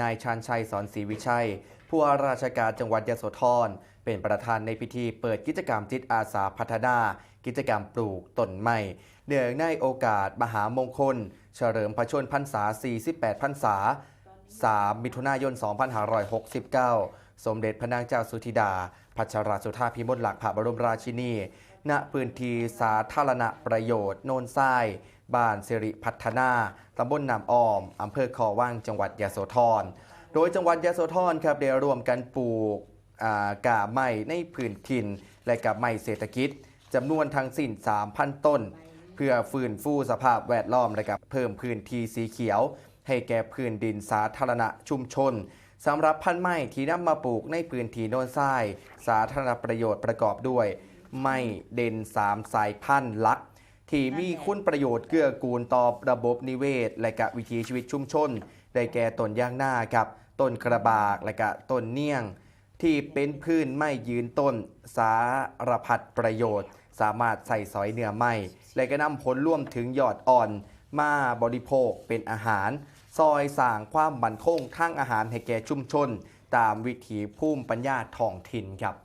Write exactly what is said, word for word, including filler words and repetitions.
นายชาญชัย สอนศรีวิชัย ผู้ว่าราชการจังหวัดยโสธร เป็นประธานในพิธีเปิดกิจกรรมจิตอาสาพัฒนากิจกรรมปลูกต้นไม้ เนื่องในโอกาสมหามงคล เฉลิมพระชนม์พรรษา สี่สิบแปด พรรษา สาม มิถุนายน สองพันห้าร้อยหกสิบเก้า สมเด็จพระนางเจ้าสุธิดา พัชรสุธาพิมลลักษณ์ พระบรมราชินี ณ พื้นที่สาธารณประโยชน์โนนทราย บ้านสิริพัฒนา ตำบลน้ำอ้อม อำเภอคอวัง จังหวัดยโสธร โดยจังหวัดยโสธรครับ ได้ร่วมกันปลูก อ่า กล้าไม้ในพื้นถิ่น และกล้าไม้เศรษฐกิจ จำนวนทั้งสิ้น สามพัน ต้น เพื่อฟื้นฟูสภาพแวดล้อม และก็เพิ่มพื้นที่สีเขียว ให้แก่พื้นดินสาธารณะชุมชน สำหรับพันธุ์ไม้ที่นำมาปลูกในพื้นที่โนนทราย สาธารณประโยชน์ประกอบด้วย ไม้เด่น สาม สายพันธุ์หลัก ที่มีคุณประโยชน์เกื้อกูลต่อระบบนิเวศ และก็วิถีชีวิตชุมชน ได้แก่ต้นยางนาครับ ต้นกระบาก และก็ต้นเนียง ที่เป็นพื้นไม้ยืนต้น สารพัดประโยชน์ สามารถใช้สอยเนื้อไม้ และก็นำผลรวมถึงยอดอ่อน มาบริโภคเป็นอาหาร ซอยสร้างความมั่นคงทางอาหารให้แก่ชุมชน ตามวิถีภูมิปัญญาท้องถิ่นครับ